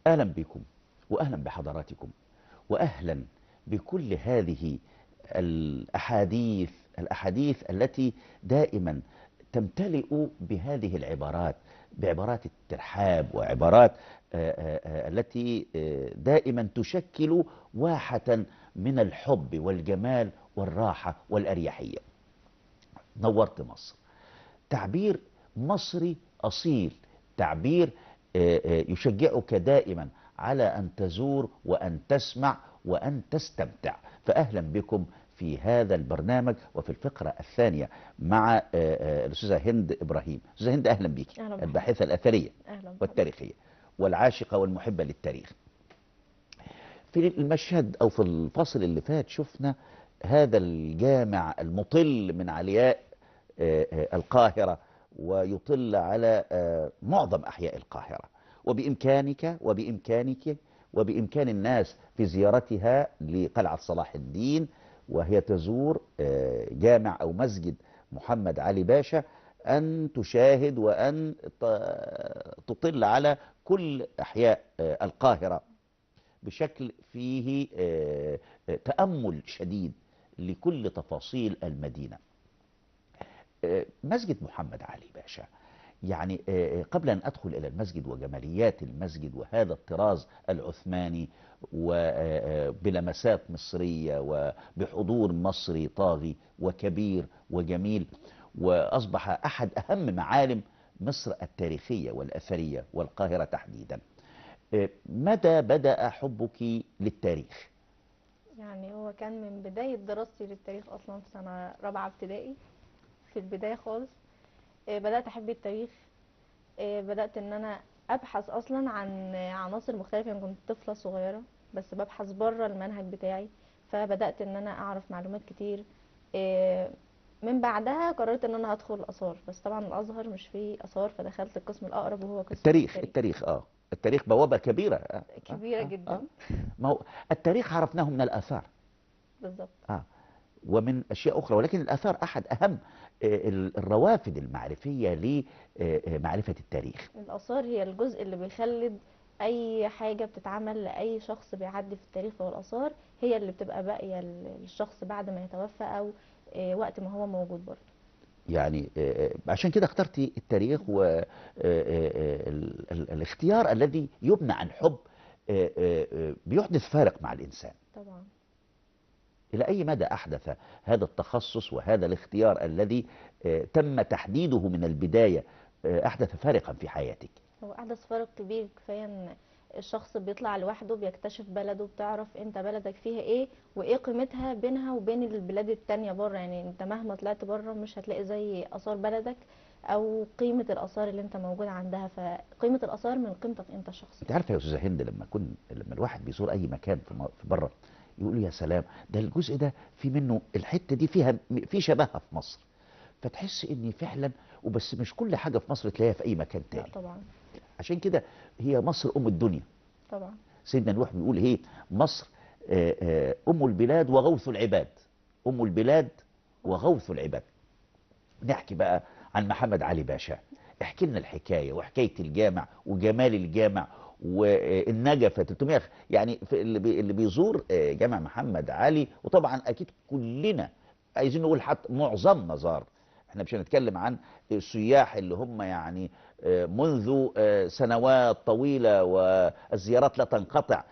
أهلا بكم وأهلا بحضراتكم وأهلا بكل هذه الأحاديث التي دائما تمتلئ بهذه العبارات، بعبارات الترحاب وعبارات التي دائما تشكل واحة من الحب والجمال والراحة والأريحية. نورت مصر، تعبير مصري أصيل، تعبير يشجعك دائما على أن تزور وأن تسمع وأن تستمتع. فأهلا بكم في هذا البرنامج وفي الفقرة الثانية مع الأستاذة هند إبراهيم. أستاذة هند، أهلا بك، الباحثة الأثرية والتاريخية والعاشقة والمحبة للتاريخ. في المشهد أو في الفصل اللي فات شفنا هذا الجامع المطل من علياء القاهرة ويطل على معظم أحياء القاهرة، وبإمكانك وبإمكانك وبإمكان الناس في زيارتها لقلعة صلاح الدين وهي تزور جامع أو مسجد محمد علي باشا أن تشاهد وأن تطل على كل أحياء القاهرة بشكل فيه تأمل شديد لكل تفاصيل المدينة. مسجد محمد علي باشا، يعني قبل أن أدخل إلى المسجد وجماليات المسجد وهذا الطراز العثماني وبلمسات مصرية وبحضور مصري طاغي وكبير وجميل، وأصبح أحد أهم معالم مصر التاريخية والأثرية والقاهرة تحديدا، متى بدأ حبك للتاريخ؟ يعني هو كان من بداية دراستي للتاريخ أصلا في سنة رابعة ابتدائي، في البداية خالص بدأت أحب التاريخ. بدأت إن أنا أبحث أصلا عن عناصر مختلفة، يعني كنت طفلة صغيرة بس ببحث بره المنهج بتاعي، فبدأت إن أنا أعرف معلومات كتير. من بعدها قررت إن أنا هدخل آثار، بس طبعا الأزهر مش فيه آثار، فدخلت القسم الأقرب وهو قسم التاريخ. التاريخ بوابة كبيرة، كبيرة جدا. ما هو التاريخ عرفناه من الآثار بالظبط، ومن أشياء أخرى، ولكن الآثار أحد أهم الروافد المعرفية لمعرفة التاريخ. الآثار هي الجزء اللي بيخلد أي حاجة بتتعمل لأي شخص بيعدي في التاريخ، والآثار هي اللي بتبقى باقية للشخص بعد ما يتوفى أو وقت ما هو موجود برضه. يعني عشان كده اخترتي التاريخ، والاختيار الذي يبنى عن حب بيحدث فارق مع الإنسان. طبعا. إلى أي مدى أحدث هذا التخصص وهذا الاختيار الذي تم تحديده من البداية أحدث فارقا في حياتك؟ هو أحدث فارق كبير. كفاية إن الشخص بيطلع لوحده بيكتشف بلده، بتعرف أنت بلدك فيها إيه وإيه قيمتها بينها وبين البلاد التانية بره. يعني أنت مهما طلعت بره مش هتلاقي زي آثار بلدك أو قيمة الآثار اللي أنت موجود عندها، فقيمة الآثار من قيمتك أنت الشخص. أنت عارفة يا أستاذة هند، لما الواحد بيزور أي مكان في بره يقول يا سلام، ده الجزء ده في منه الحتة دي فيها في شبهها في مصر، فتحس ان فعلا، وبس مش كل حاجة في مصر تلاقيها في اي مكان تاني. طبعا. عشان كده هي مصر ام الدنيا. طبعا. سيدنا نوح بيقول ايه؟ مصر ام البلاد وغوث العباد. ام البلاد وغوث العباد. نحكي بقى عن محمد علي باشا. احكي لنا الحكاية وحكاية الجامع وجمال الجامع والنجفة 300، يعني اللي بيزور جامع محمد علي، وطبعا اكيد كلنا عايزين نقول حتى معظمنا زار، احنا مش هنتكلم عن السياح اللي هم يعني منذ سنوات طويلة والزيارات لا تنقطع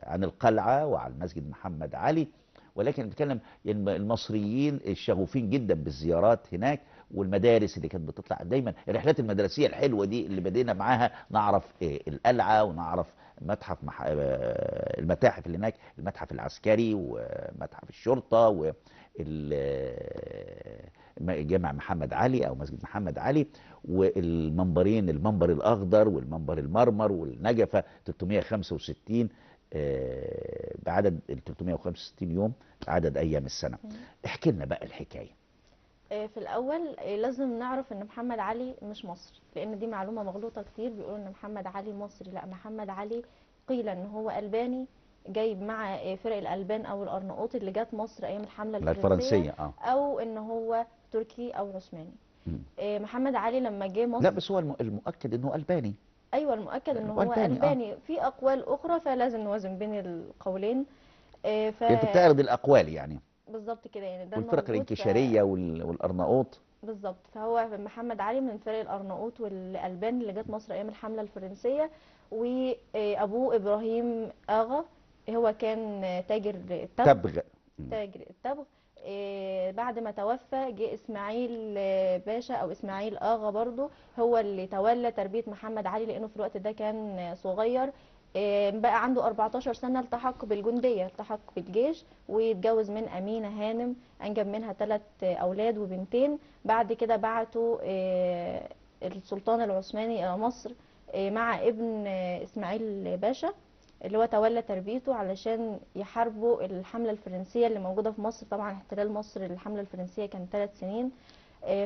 عن القلعة وعن مسجد محمد علي، ولكن نتكلم المصريين الشغوفين جدا بالزيارات هناك، والمدارس اللي كانت بتطلع دايما، الرحلات المدرسية الحلوة دي اللي بدينا معاها نعرف القلعة ونعرف متحف المتاحف اللي هناك، المتحف العسكري ومتحف الشرطة وجامع محمد علي أو مسجد محمد علي، والمنبرين، المنبر الأخضر والمنبر المرمر والنجفة 365 بعدد 365 يوم عدد أيام السنة. احكي لنا بقى الحكاية. في الأول لازم نعرف إن محمد علي مش مصري، لأن دي معلومة مغلوطة كتير، بيقولوا إن محمد علي مصري. لا، محمد علي قيل إن هو ألباني جايب مع فرق الألبان أو الأرناؤوط اللي جت مصر أيام الحملة الفرنسية، أو إن هو تركي أو عثماني. محمد علي لما جه مصر، لا بس هو المؤكد إنه ألباني. ايوه، المؤكد ان هو ألباني. ألباني. في اقوال اخرى فلازم نوازن بين القولين. انت بتعرض الاقوال يعني. بالظبط كده، يعني ده والفرق الموجود. الانكشاريه والارناؤوط. بالظبط. فهو محمد علي من فرق الارناؤوط والالبان اللي جت مصر ايام الحملة الفرنسية، وابوه ابراهيم اغا هو كان تاجر التبغ. تبغ. تاجر التبغ. بعد ما توفى جه اسماعيل باشا او اسماعيل اغا برضو هو اللي تولى تربية محمد علي، لانه في الوقت ده كان صغير. بقى عنده 14 سنة، التحق بالجندية، التحق بالجيش، واتجوز من أمينة هانم، أنجب منها 3 أولاد وبنتين. بعد كده بعتوا السلطان العثماني إلى مصر مع ابن إسماعيل باشا اللي هو تولى تربيته علشان يحاربوا الحملة الفرنسية اللي موجودة في مصر. طبعا احتلال مصر للحملة الفرنسية كان 3 سنين،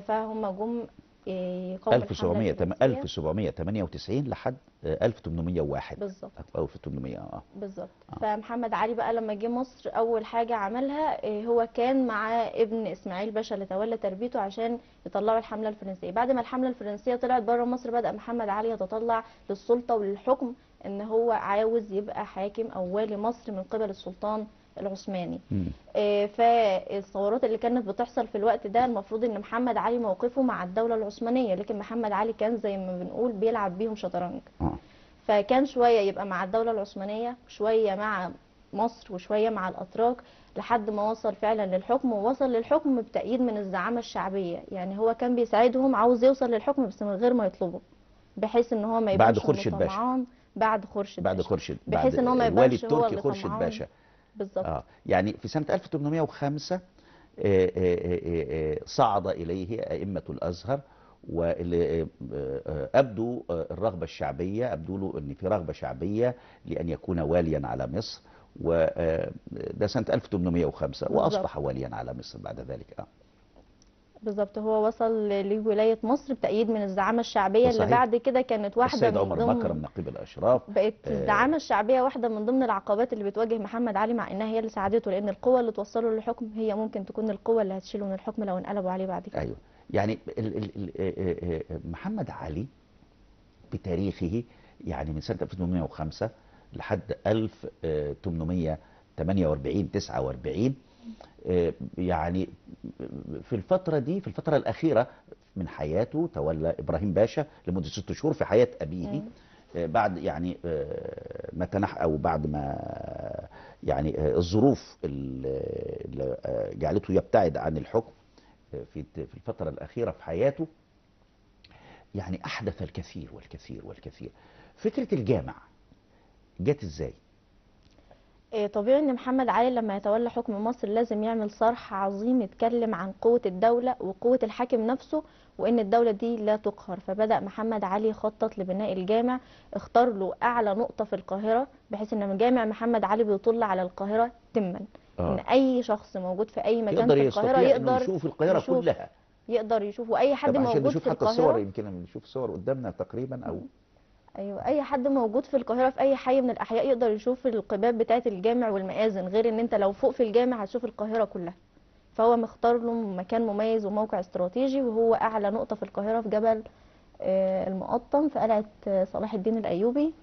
فهم جم يقاوموا الحملة الفرنسية. 1798 لحد 1801. بالظبط. 1800. بالظبط. فمحمد علي بقى لما جه مصر أول حاجة عملها هو كان مع ابن إسماعيل باشا اللي تولى تربيته عشان يطلعوا الحملة الفرنسية. بعد ما الحملة الفرنسية طلعت بره مصر بدأ محمد علي يتطلع للسلطة وللحكم، ان هو عاوز يبقى حاكم او والي مصر من قبل السلطان العثماني. فالثورات اللي كانت بتحصل في الوقت ده المفروض ان محمد علي موقفه مع الدولة العثمانية، لكن محمد علي كان زي ما بنقول بيلعب بيهم شطرنج. فكان شوية يبقى مع الدولة العثمانية، شوية مع مصر، وشوية مع الأتراك، لحد ما وصل فعلا للحكم. ووصل للحكم بتأييد من الزعامة الشعبية، يعني هو كان بيساعدهم، عاوز يوصل للحكم بس من غير ما يطلبه، بحيث ان هو ما يبقاش بعد خورشيد باشا. بعد خورشيد بعد باشا. خورشيد، بحيث ان هو ما الوالي يبانش هو التركي اللي خورشيد طمعان. باشا. بالظبط. يعني في سنة 1805 صعد إليه أئمة الأزهر، واللي أبدوا الرغبة الشعبية، أبدوا له أن في رغبة شعبية لأن يكون واليا على مصر، وده سنة 1805، وأصبح واليا على مصر بعد ذلك. بالظبط. هو وصل لولاية مصر بتأييد من الزعامة الشعبية اللي بعد كده كانت واحدة السيد من عمر ضمن مكرم نقيب الأشراف. بقت الزعامة الشعبية واحدة من ضمن العقبات اللي بتواجه محمد علي، مع إنها هي اللي ساعدته، لأن القوة اللي توصله للحكم هي ممكن تكون القوة اللي هتشيله من الحكم لو انقلبوا عليه بعد كده. أيوه. يعني محمد علي بتاريخه، يعني من سنة 1805 لحد 1848 49، يعني في الفترة دي، في الفترة الأخيرة من حياته، تولى إبراهيم باشا لمدة 6 شهور في حياة أبيه. بعد يعني ما تنح، أو بعد ما يعني الظروف اللي جعلته يبتعد عن الحكم في الفترة الأخيرة في حياته، يعني أحدث الكثير والكثير والكثير. فكرة الجامع جت إزاي؟ طبيعي ان محمد علي لما يتولى حكم مصر لازم يعمل صرح عظيم يتكلم عن قوة الدولة وقوة الحاكم نفسه، وان الدولة دي لا تقهر. فبدأ محمد علي يخطط لبناء الجامع، اختار له اعلى نقطة في القاهرة بحيث ان جامع محمد علي بيطل على القاهرة تما. ان اي شخص موجود في اي مكان في القاهرة يقدر يشوف القاهرة كلها، يقدر يشوف، واي حد موجود في القاهرة. الصور يمكن نشوف صور قدامنا تقريبا، او ايوه، اي حد موجود في القاهرة في اي حي من الاحياء يقدر يشوف القباب بتاعه الجامع والمآذن، غير ان انت لو فوق في الجامع هتشوف القاهرة كلها. فهو مختار له مكان مميز وموقع استراتيجي، وهو اعلى نقطة في القاهرة في جبل المقطم في قلعه صلاح الدين الايوبي.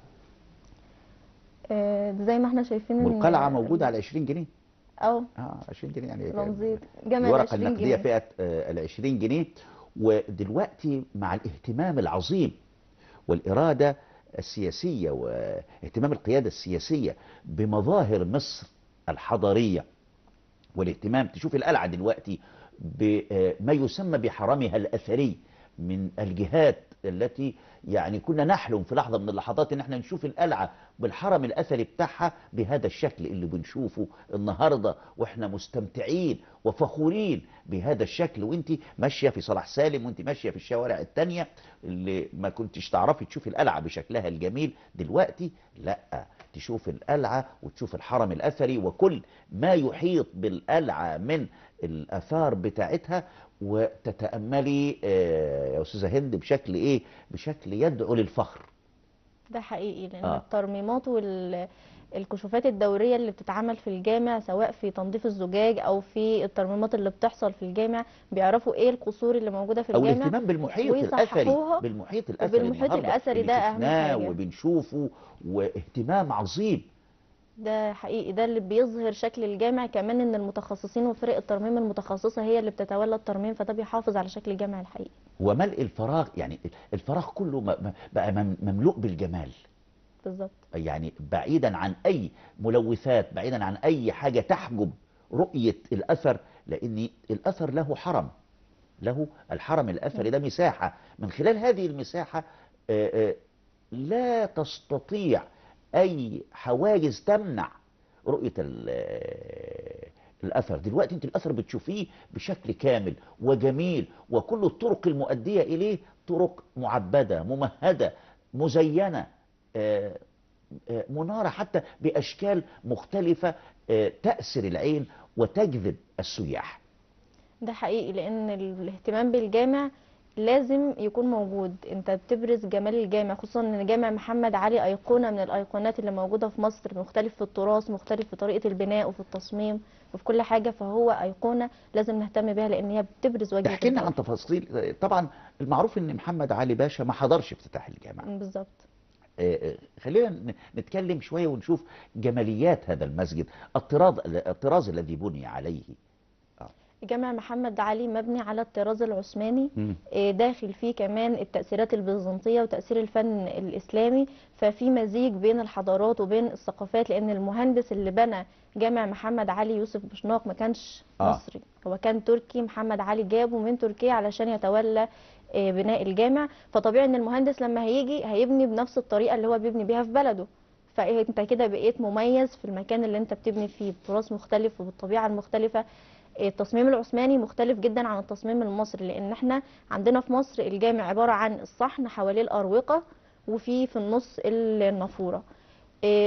زي ما احنا شايفين والقلعه موجودة على 20 جنيه. 20 جنيه يعني رمزية جامع الورقة النقدية فئة ال 20 جنيه. ودلوقتي مع الاهتمام العظيم والإرادة السياسية واهتمام القيادة السياسية بمظاهر مصر الحضارية والاهتمام، تشوف القلعة دلوقتي بما يسمى بحرمها الأثري من الجهات التي يعني كنا نحلم في لحظة من اللحظات ان احنا نشوف القلعة بالحرم الأثري بتاعها بهذا الشكل اللي بنشوفه النهاردة، واحنا مستمتعين وفخورين بهذا الشكل. وانت ماشية في صلاح سالم، وانت ماشية في الشوارع التانية اللي ما كنتش تعرفي تشوفي القلعة بشكلها الجميل، دلوقتي لا، تشوف القلعة وتشوف الحرم الأثري وكل ما يحيط بالقلعة من الآثار بتاعتها، وتتأملي يا أستاذة هند بشكل إيه؟ بشكل يدعو للفخر. ده حقيقي، لأن الترميمات والكشوفات الدورية اللي بتتعمل في الجامع، سواء في تنظيف الزجاج أو في الترميمات اللي بتحصل في الجامع، بيعرفوا إيه القصور اللي موجودة في أو الجامع الاهتمام بالمحيط الأثري، ويصححوها. بالمحيط الأثري وبالمحيط النهارده الأثري اللي ده أهم شفناه حاجة. وبنشوفه، واهتمام عظيم. ده حقيقي، ده اللي بيظهر شكل الجامع. كمان ان المتخصصين وفرق الترميم المتخصصة هي اللي بتتولى الترميم، فده بيحافظ على شكل الجامع الحقيقي. وملء الفراغ، يعني الفراغ كله بقى مملوء بالجمال. بالظبط. يعني بعيدا عن أي ملوثات، بعيدا عن أي حاجة تحجب رؤية الأثر، لأن الأثر له حرم، له الحرم الأثري ده مساحة، من خلال هذه المساحة لا تستطيع أي حواجز تمنع رؤية الأثر. دلوقتي أنت الأثر بتشوفيه بشكل كامل وجميل، وكل الطرق المؤدية إليه طرق معبدة ممهدة مزينة، منارة حتى بأشكال مختلفة، تأسر العين وتجذب السياح. ده حقيقي، لأن الاهتمام بالجامع لازم يكون موجود. انت بتبرز جمال الجامع، خصوصا ان جامع محمد علي ايقونة من الايقونات اللي موجودة في مصر، مختلف في التراث، مختلف في طريقة البناء وفي التصميم وفي كل حاجة، فهو ايقونة لازم نهتم بيها لان هي بتبرز وجهة تحكي لنا الدولة. عن تفاصيل. طبعا المعروف ان محمد علي باشا ما حضرش افتتاح الجامع. بالظبط. خلينا نتكلم شوية ونشوف جماليات هذا المسجد، الطراز الذي بني عليه. جامع محمد علي مبني على الطراز العثماني، داخل فيه كمان التأثيرات البيزنطية وتأثير الفن الإسلامي، ففي مزيج بين الحضارات وبين الثقافات. لأن المهندس اللي بنى جامع محمد علي يوسف بوشناق ما كانش مصري، هو كان تركي. محمد علي جابه من تركيا علشان يتولى بناء الجامع، فطبيعي ان المهندس لما هيجي هيبني بنفس الطريقة اللي هو بيبني بيها في بلده. فانت كده بقيت مميز في المكان اللي انت بتبني فيه، بتراث مختلف وبالطبيعة المختلفة. التصميم العثماني مختلف جدا عن التصميم المصري، لان احنا عندنا في مصر الجامع عبارة عن الصحن حواليه الأروقة وفي النص النافورة.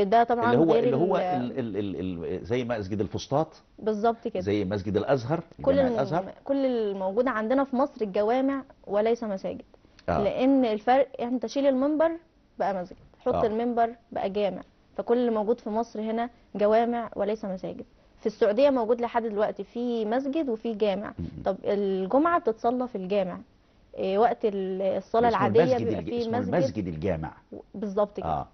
ده طبعا اللي هو غير اللي هو ال ال ال زي مسجد الفسطاط. بالظبط كده، زي مسجد الأزهر، كل جامع الأزهر. كل الموجود عندنا في مصر الجوامع وليس مساجد. لان الفرق، انت شيل المنبر بقى مسجد، حط المنبر بقى جامع، فكل اللي موجود في مصر هنا جوامع وليس مساجد. في السعودية موجود لحد دلوقتي في مسجد وفي جامع. طب الجمعة بتتصلى في الجامع، وقت الصلاة العادية بيبقى في اسمه مسجد، المسجد الجامع. بالظبط كده.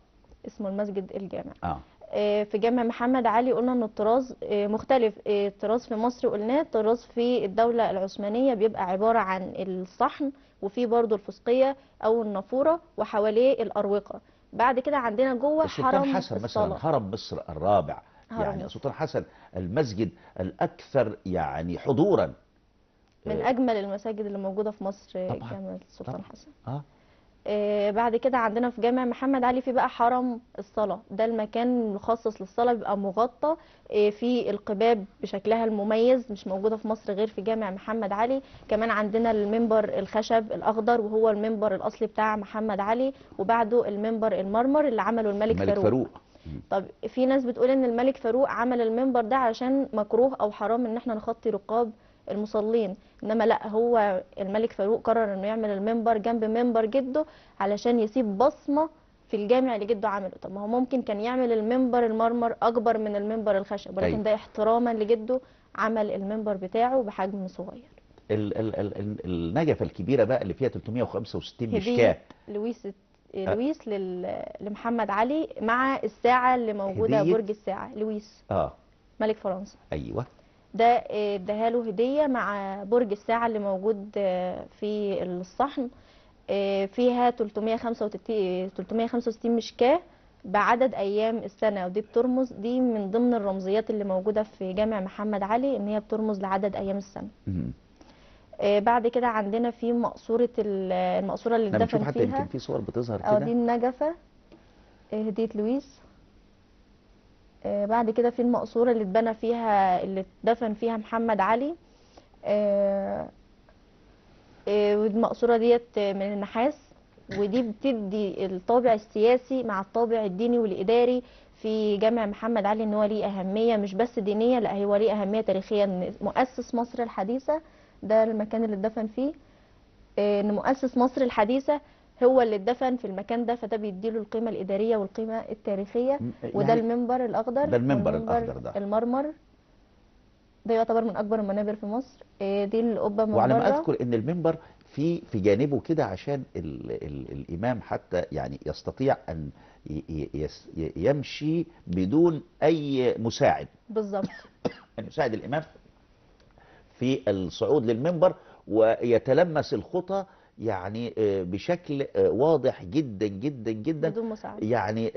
اسمه المسجد الجامع. آه. في جامع محمد علي قلنا ان الطراز مختلف. الطراز في مصر قلناه، الطراز في الدولة العثمانية بيبقى عبارة عن الصحن وفي برضو الفسقية او النافورة وحواليه الأروقة. بعد كده عندنا جوه السلطان حرم حسن مثلا، الصلاة. هرم مصر الرابع، هرم يعني مصر. السلطان حسن المسجد الأكثر يعني حضورا، من أجمل المساجد اللي موجودة في مصر، طبعا جامع السلطان طبعا حسن. بعد كده عندنا في جامع محمد علي في بقى حرم الصلاة، ده المكان المخصص للصلاة، بيبقى مغطى في القباب بشكلها المميز، مش موجودة في مصر غير في جامع محمد علي. كمان عندنا المنبر الخشب الأخضر، وهو المنبر الأصلي بتاع محمد علي، وبعده المنبر المرمر اللي عمله الملك الملك فاروق. فاروق. طب في ناس بتقول ان الملك فاروق عمل المنبر ده علشان مكروه او حرام ان احنا نخطي رقاب المصلين، انما لا، هو الملك فاروق قرر انه يعمل المنبر جنب منبر جده علشان يسيب بصمة في الجامع اللي جده عمله. طب ما هو ممكن كان يعمل المنبر المرمر اكبر من المنبر الخشب، ولكن أيوة. ده احتراما لجده عمل المنبر بتاعه بحجم صغير. ال ال ال ال النجفة الكبيرة بقى اللي فيها 365 هدية مشكاة، لويس لمحمد علي مع الساعة اللي موجودة، هدية؟ برج الساعة، لويس ملك فرنسا. ايوه، ده اداها له هدية مع برج الساعة اللي موجود في الصحن، فيها 365 مشكاة بعدد أيام السنة، ودي بترمز، دي من ضمن الرمزيات اللي موجودة في جامع محمد علي، إن هي بترمز لعدد أيام السنة. بعد كده عندنا في مقصورة المقصورة اللي احنا بنشوف اتدفن حتى يمكن فيها. في صور بتظهر دي كده. النجفة، هدية لويس. بعد كده في المقصورة اللي اتبنى فيها، اللي اتدفن فيها محمد علي، والمقصورة ديت من النحاس، ودي بتدي الطابع السياسي مع الطابع الديني والإداري في جامع محمد علي، ان هو ليه أهمية مش بس دينية، لا هو ليه أهمية تاريخية، ان مؤسس مصر الحديثة ده المكان اللي اتدفن فيه، ان مؤسس مصر الحديثة هو اللي اتدفن في المكان ده، فده بيديله القيمة الإدارية والقيمة التاريخية. وده يعني المنبر الأخضر، ده المنبر والمنبر الأخضر ده المرمر، ده يعتبر من أكبر المنابر في مصر. دي القبة من وعلى ما بره. أذكر إن المنبر في جانبه كده عشان الإمام حتى يعني يستطيع أن يمشي بدون أي مساعد. بالظبط. أن يساعد الإمام في الصعود للمنبر ويتلمس الخطى يعني بشكل واضح جدا جدا جدا، بدون مساعدة. يعني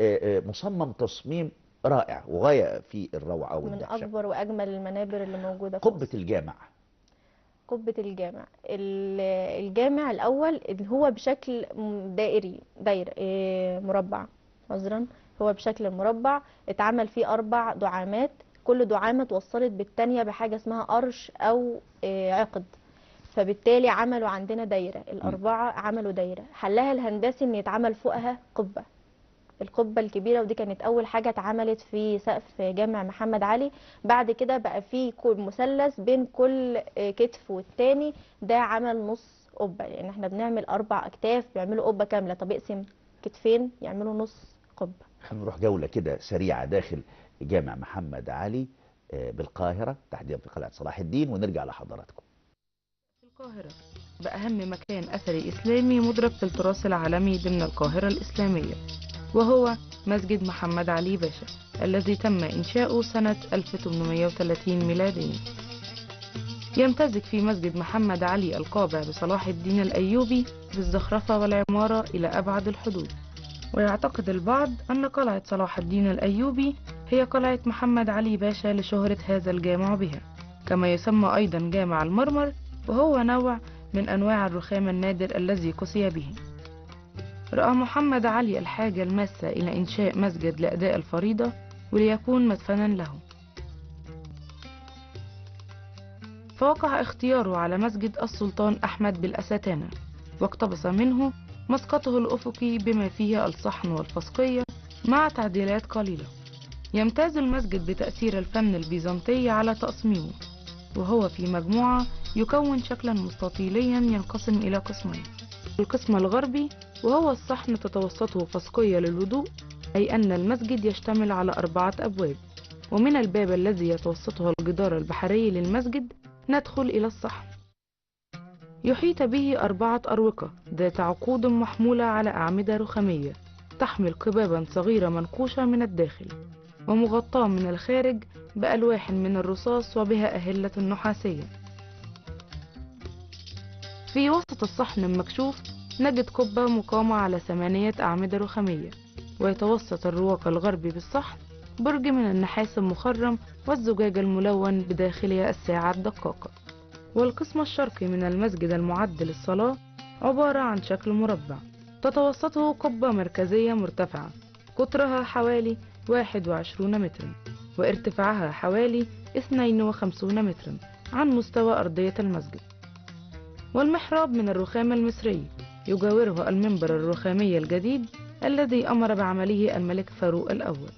مصمم تصميم رائع وغاية في الروعة من والدهشة. أكبر وأجمل المنابر اللي موجودة في قبة مصر. الجامع. قبة الجامع، الجامع الأول اللي هو بشكل دائري، داير، مربع، عذرا، هو بشكل مربع، اتعمل فيه 4 دعامات، كل دعامة اتوصلت بالتانية بحاجة اسمها قرش أو عقد، فبالتالي عملوا عندنا دايرة، الأربعة عملوا دايرة. حلها الهندسي إن يتعمل فوقها قبة، القبة الكبيرة، ودي كانت أول حاجة اتعملت في سقف جامع محمد علي. بعد كده بقى في مثلث بين كل كتف والتاني، ده عمل نص قبة، لأن احنا بنعمل 4 أكتاف بيعملوا قبة كاملة، طب اقسم كتفين يعملوا نص قبة. هنروح جولة كده سريعة داخل جامع محمد علي بالقاهرة، تحديدا في قلعة صلاح الدين، ونرجع لحضراتكم. القاهرة بأهم مكان أثري إسلامي مدرج في التراث العالمي ضمن القاهرة الإسلامية، وهو مسجد محمد علي باشا الذي تم إنشاؤه سنة 1830 ميلاديا. يمتزج في مسجد محمد علي القابع بصلاح الدين الأيوبي بالزخرفة والعمارة إلى أبعد الحدود. ويعتقد البعض أن قلعة صلاح الدين الأيوبي هي قلعة محمد علي باشا لشهرة هذا الجامع بها، كما يسمى أيضا جامع المرمر، وهو نوع من أنواع الرخام النادر الذي قسي به. رأى محمد علي الحاجة الماسة إلى إنشاء مسجد لأداء الفريضة وليكون مدفنا له، فوقع اختياره على مسجد السلطان أحمد بالأستانة، واقتبس منه مسقطه الأفقي بما فيه الصحن والفسقية مع تعديلات قليلة. يمتاز المسجد بتأثير الفن البيزنطي على تصميمه، وهو في مجموعة يكون شكلا مستطيليا ينقسم إلى قسمين: القسم الغربي وهو الصحن تتوسطه فسقية للوضوء، أي أن المسجد يشتمل على 4 أبواب، ومن الباب الذي يتوسطه الجدار البحري للمسجد ندخل إلى الصحن. يحيط به 4 أروقة ذات عقود محمولة على أعمدة رخامية تحمل قبابا صغيرة منقوشة من الداخل ومغطاة من الخارج بألواح من الرصاص وبها أهلة نحاسية. في وسط الصحن المكشوف نجد قبة مقامة على 8 أعمدة رخامية، ويتوسط الرواق الغربي بالصحن برج من النحاس المخرم والزجاج الملون بداخلها الساعة الدقاقة. والقسم الشرقي من المسجد المعد للصلاة عبارة عن شكل مربع تتوسطه قبة مركزية مرتفعة قطرها حوالي 21 مترا وارتفاعها حوالي 52 مترا عن مستوى أرضية المسجد. والمحراب من الرخام المصري يجاوره المنبر الرخامي الجديد الذي أمر بعمله الملك فاروق الأول،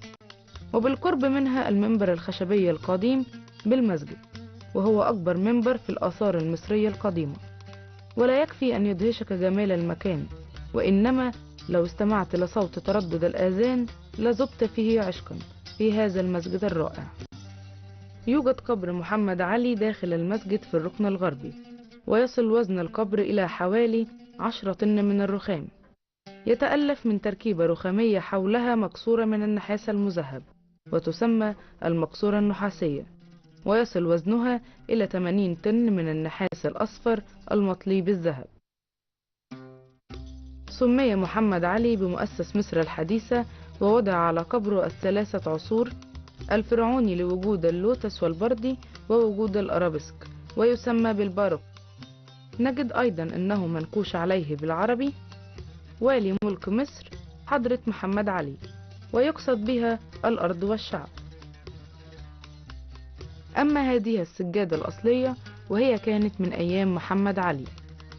وبالقرب منها المنبر الخشبي القديم بالمسجد، وهو أكبر منبر في الآثار المصرية القديمة. ولا يكفي أن يدهشك جمال المكان، وإنما لو استمعت لصوت تردد الآذان لذبت فيه عشقا في هذا المسجد الرائع. يوجد قبر محمد علي داخل المسجد في الركن الغربي، ويصل وزن القبر إلى حوالي 10 طن من الرخام. يتألف من تركيبة رخامية حولها مقصورة من النحاس المذهب وتسمى المقصورة النحاسية، ويصل وزنها إلى 80 طن من النحاس الأصفر المطلي بالذهب. سمي محمد علي بمؤسس مصر الحديثة، ووضع على قبره ال3 عصور: الفرعوني لوجود اللوتس والبردي ووجود الأرابيسك، ويسمى بالباروك. نجد أيضا أنه منقوش عليه بالعربي والي ملك مصر حضرة محمد علي، ويقصد بها الأرض والشعب. أما هذه السجادة الأصلية وهي كانت من أيام محمد علي،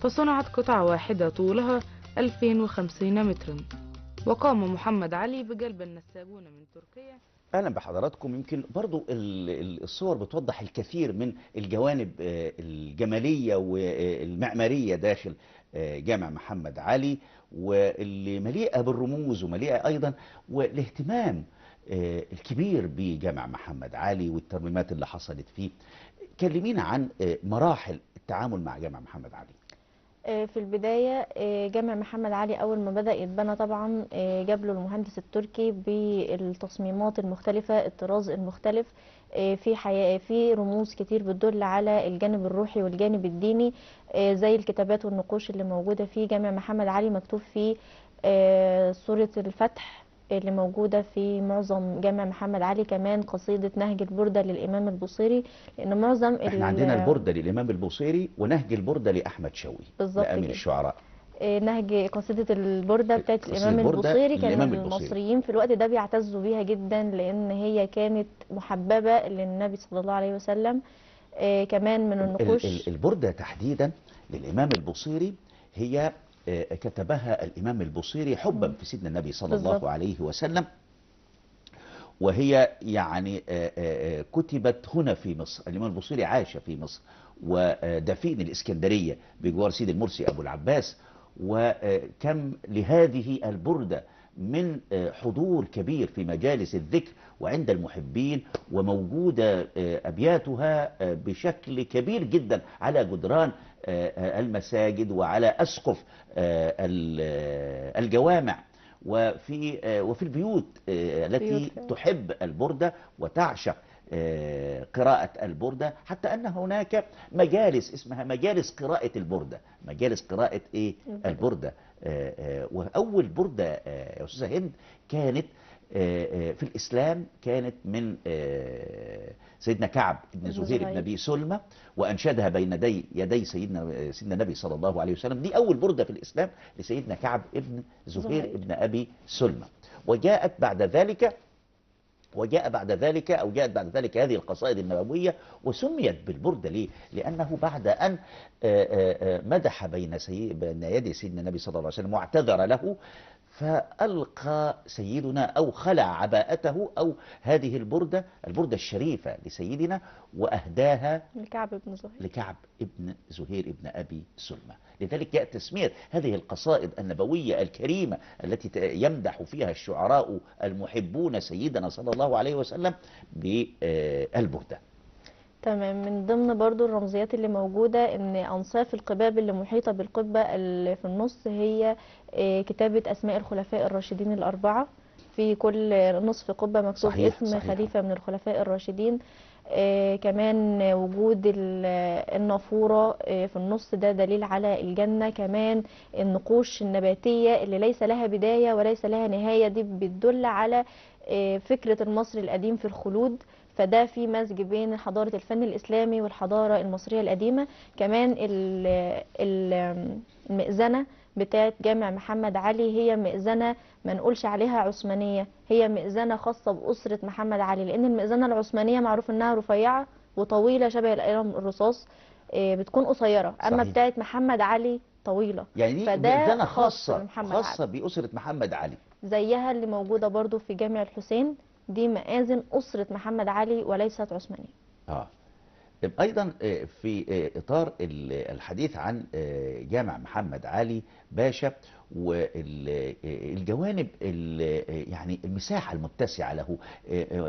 فصنعت قطعة واحدة طولها 2050 مترا، وقام محمد علي بجلب النساجون من تركيا. أهلا بحضراتكم. يمكن برضو الصور بتوضح الكثير من الجوانب الجمالية والمعمارية داخل جامع محمد علي، واللي مليئة بالرموز ومليئة أيضا والاهتمام الكبير بجامع محمد علي والترميمات اللي حصلت فيه. كلمينا عن مراحل التعامل مع جامع محمد علي. في البداية جامع محمد علي أول ما بدأ يتبنى طبعا جاب له المهندس التركي بالتصميمات المختلفة، الطراز المختلف، في رموز كتير بتدل على الجانب الروحي والجانب الديني، زي الكتابات والنقوش اللي موجودة في جامع محمد علي. مكتوب فيه سورة الفتح اللي موجودة في معظم جامع محمد علي، كمان قصيدة نهج البردة للإمام البوصيري، لأن معظم احنا عندنا البردة للإمام البوصيري ونهج البردة لأحمد شوقي لأمير الشعراء. نهج قصيدة البردة بتاعت الإمام البوصيري كان المصريين في الوقت ده بيعتزوا بيها جدا، لأن هي كانت محببة للنبي صلى الله عليه وسلم. كمان من النقوش البردة تحديدا للإمام البوصيري هي كتبها الإمام البوصيري حبا في سيدنا النبي صلى الله عليه وسلم، وهي يعني كتبت هنا في مصر. الإمام البوصيري عاش في مصر ودفين الإسكندرية بجوار سيد المرسي أبو العباس، وكم لهذه البردة من حضور كبير في مجالس الذكر وعند المحبين، وموجودة أبياتها بشكل كبير جدا على جدران المساجد وعلى أسقف الجوامع وفي البيوت التي تحب البردة وتعشق قراءة البردة، حتى أن هناك مجالس اسمها مجالس قراءة البردة، مجالس قراءة إيه؟ البردة. وأول بردة يا أستاذة هند كانت في الإسلام كانت من سيدنا كعب بن زهير بن أبي سلمى، وأنشدها بين يدي سيدنا النبي صلى الله عليه وسلم. دي أول بردة في الإسلام لسيدنا كعب بن زهير بن أبي سلمى. وجاءت بعد ذلك أو جاءت بعد ذلك هذه القصائد النبوية، وسميت بالبردة ليه؟ لأنه بعد أن مدح بين يدي سيدنا النبي صلى الله عليه وسلم واعتذر له، فألقى سيدنا أو خلع عباءته أو هذه البردة، البردة الشريفة لسيدنا، وأهداها لكعب ابن زهير ابن أبي سلمى. لذلك جاءت تسمية هذه القصائد النبوية الكريمة التي يمدح فيها الشعراء المحبون سيدنا صلى الله عليه وسلم بالبردة. تمام. من ضمن برضو الرمزيات اللي موجودة ان انصاف القباب اللي محيطة بالقبة اللي في النص هي كتابة اسماء الخلفاء الراشدين الاربعة، في كل نصف قبة مكتوب اسم صحيح. خليفة من الخلفاء الراشدين. كمان وجود النافورة في النص ده دليل على الجنة. كمان النقوش النباتية اللي ليس لها بداية وليس لها نهاية دي بتدل على فكرة المصري القديم في الخلود، فده في مزج بين حضارة الفن الإسلامي والحضارة المصرية القديمة. كمان المئذنة بتاعت جامع محمد علي هي مئذنة ما نقولش عليها عثمانية، هي مئذنة خاصة بأسرة محمد علي، لأن المئذنة العثمانية معروف إنها رفيعة وطويلة شبه القلم الرصاص، بتكون قصيرة، أما بتاعت محمد علي طويلة. يعني دي مئذنة خاصة بأسرة محمد علي، زيها اللي موجودة برضو في جامع الحسين، دي مآذن أسرة محمد علي وليست عثمانية. أيضا في إطار الحديث عن جامع محمد علي باشا والجوانب يعني المساحة المتسعة له،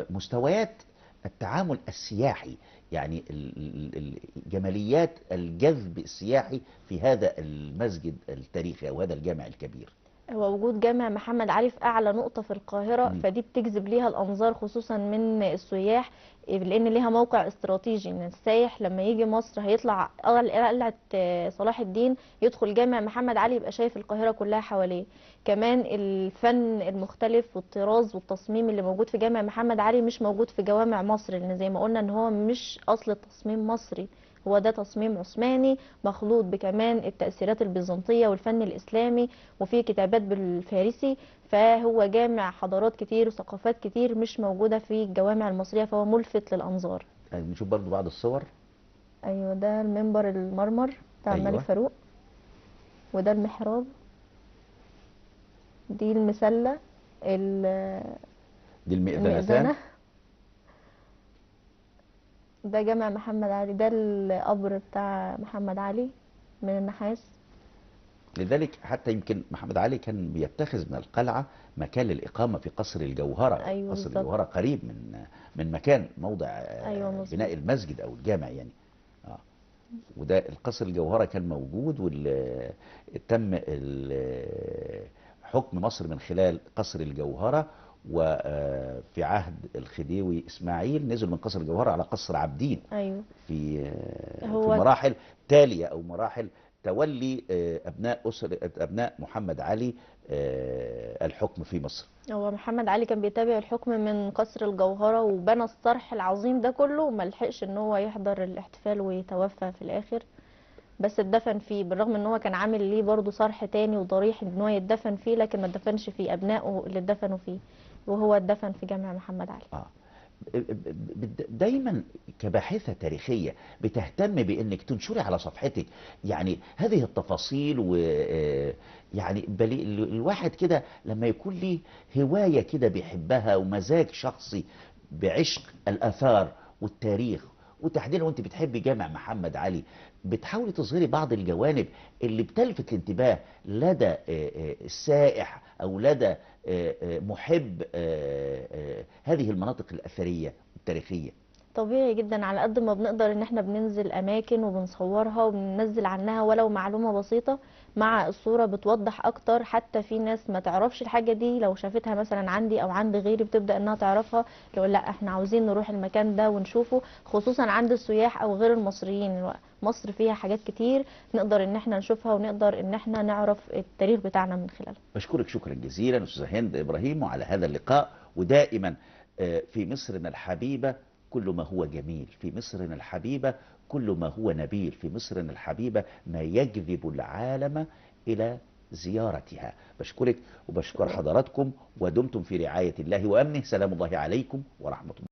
مستويات التعامل السياحي، يعني جماليات الجذب السياحي في هذا المسجد التاريخي أو هذا الجامع الكبير. هو وجود جامع محمد علي في أعلى نقطة في القاهرة، فدي بتجذب ليها الأنظار خصوصا من السياح، لأن ليها موقع استراتيجي، إن السايح لما يجي مصر هيطلع قلعة صلاح الدين يدخل جامع محمد علي يبقى شايف القاهرة كلها حواليه. كمان الفن المختلف والطراز والتصميم اللي موجود في جامع محمد علي مش موجود في جوامع مصر، لأن زي ما قلنا إن هو مش أصل التصميم مصري، هو ده تصميم عثماني مخلوط بكمان التأثيرات البيزنطية والفن الإسلامي، وفيه كتابات بالفارسي، فهو جامع حضارات كتير وثقافات كتير مش موجودة في الجوامع المصرية، فهو ملفت للأنظار. نشوف برضو بعض الصور. أيوة، ده المنبر المرمر بتاع الملك فاروق، وده المحراب، دي المسلة، دي المئذنتان، ده جامع محمد علي، ده القبر بتاع محمد علي من النحاس. لذلك حتى يمكن محمد علي كان بيتخذ من القلعة مكان للإقامة في قصر الجوهرة. أيوة قصر بالظبط. الجوهرة قريب من مكان موضع أيوة مظبوط. بناء المسجد أو الجامع يعني. وده القصر الجوهرة كان موجود، وتم حكم مصر من خلال قصر الجوهرة. وفي عهد الخديوي إسماعيل نزل من قصر الجوهرة على قصر عابدين. أيوة. في هو مراحل تالية أو مراحل تولي أبناء محمد علي الحكم في مصر. هو محمد علي كان بيتابع الحكم من قصر الجوهرة، وبنى الصرح العظيم ده كله، وما لحقش ان هو يحضر الاحتفال ويتوفى في الآخر، بس اتدفن فيه، بالرغم ان هو كان عامل ليه برضه صرح تاني وضريح ان هو يتدفن فيه، لكن ما اتدفنش فيه، أبنائه اللي اتدفنوا فيه، وهو اتدفن في جامع محمد علي. دايما كباحثة تاريخية بتهتم بأنك تنشري على صفحتك يعني هذه التفاصيل، و يعني الواحد كده لما يكون ليه هواية كده بيحبها ومزاج شخصي بعشق الآثار والتاريخ، وتحديدا وانت بتحبي جامع محمد علي بتحاولي تظهري بعض الجوانب اللي بتلفت الانتباه لدى السائح أو لدى محب هذه المناطق الأثرية التاريخية. طبيعي جدا، على قد ما بنقدر ان احنا بننزل اماكن وبنصورها وبننزل عنها ولو معلومة بسيطة مع الصورة بتوضح اكتر. حتى في ناس ما تعرفش الحاجة دي، لو شافتها مثلا عندي او عند غيري بتبدأ انها تعرفها، تقول لا احنا عاوزين نروح المكان ده ونشوفه، خصوصا عند السياح او غير المصريين. مصر فيها حاجات كتير نقدر ان احنا نشوفها ونقدر ان احنا نعرف التاريخ بتاعنا من خلالها. بشكرك شكرا جزيلا استاذة هند ابراهيم وعلى هذا اللقاء. ودائما في مصرنا الحبيبة كل ما هو جميل، في مصرنا الحبيبة كل ما هو نبيل، في مصرنا الحبيبة ما يجذب العالم إلى زيارتها. بشكرك وبشكر حضراتكم، ودمتم في رعاية الله وأمنه. سلام الله عليكم ورحمة الله.